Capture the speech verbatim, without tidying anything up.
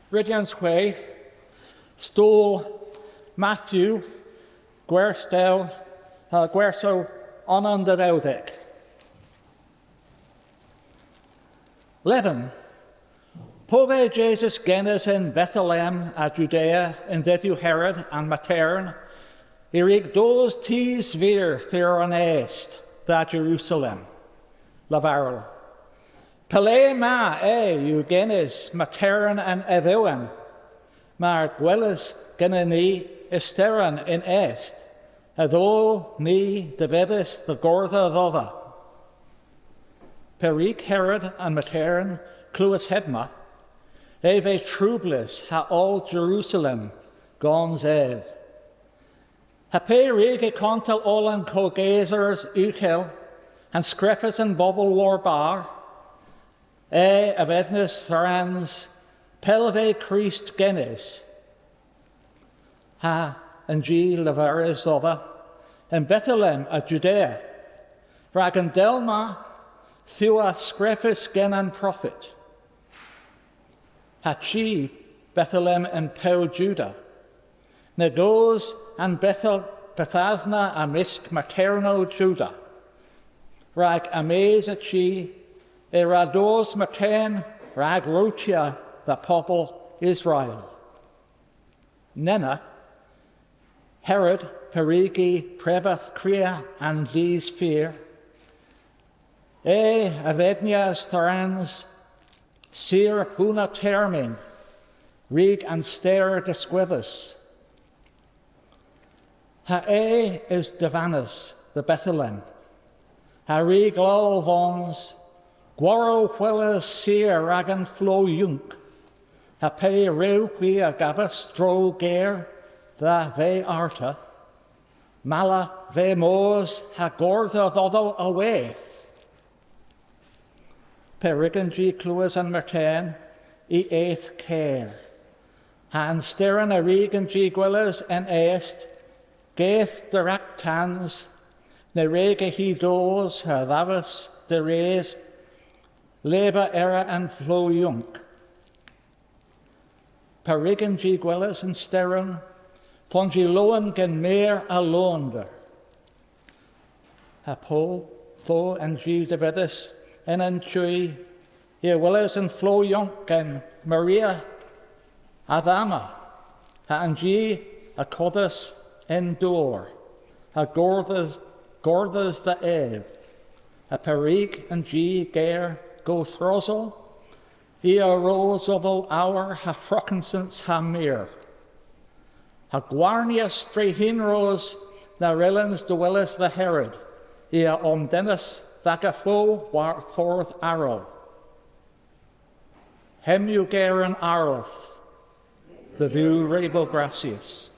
Rydyans hwegh, stol Matthew, gwerstel, uh, gwersow onan dhe dhewdhek. Leven, po ve Jesus genys yn Bethlehem a Judea yn dedhyow Herod an matern, y wrug dos tus veur thir an est dha Jerusalem, lavarow: Palema e yw genys matern an Edhewen, mar gweles genen ni ysterenn yn est, a dheuth ni devedhys dhe gordha dhodho. Pe wrug Herod an matern klewes hemma, ev a veu troublys ha oll Jerusalem gons ev. Ha pe wrug y kontel oll an kowgesers ughel, ha'n skrefys an bobel warbarth, ev a vedhnas dhyrans pell veu Krist genys. Ha'n ji a leveris dhodho: Yn Bethlehem a Judea, rag an del ma yth yw skrefys gen an profet: Ha chi, Bethlehem yn pow Juda, nag eus an Bethel-, Bethesda a-mysk maternow Juda, rag a-mes a chi y hwra dos matern rag rotya dha bobel Israel. Nena, Herod, pe wrug y prevedh kria an dus fur, ev a vedhnas dhyrans sur puna termyn, rag an ster diskwedhes. Ha ev a dhevynnas dhe Bethlehem, ha wrug lal dhons: Gwrewgh hwilas sur rag an flogh yonk, ha pe wrewgh hwi a gavos strow ger dha dhe arta, malla vy mos ha gordha dhodho a-weyth. Pe wrug an ji klewes an matern, i eth ker. Ha'n ster a wrug an ji gweles yn est, geth dheragtans, ny wrug hi dos ha dhavos dhe res, leba era an flogh yonk. Pe wrug an ji gweles an ster, yth ons i lowen gen meur a lownder. Ha po dho an ji devedhys yn an chi, i a welas an flogh yonk gen Maria a dhama, ha'n ji a godhas y'n dor, ha gordhas, gordhas dhe ev. Ha pe wrug an ji ger gowthrosel, i a ros dhodho awr ha frankinsens ha myrrh. Ha gwarnyas dre hunros na wrellans dehweles dhe Herod, i a omdennas dh'aga fo war fordh arall. Hemm yw ger an Arlodh, dhe Dhuw re bo grassys.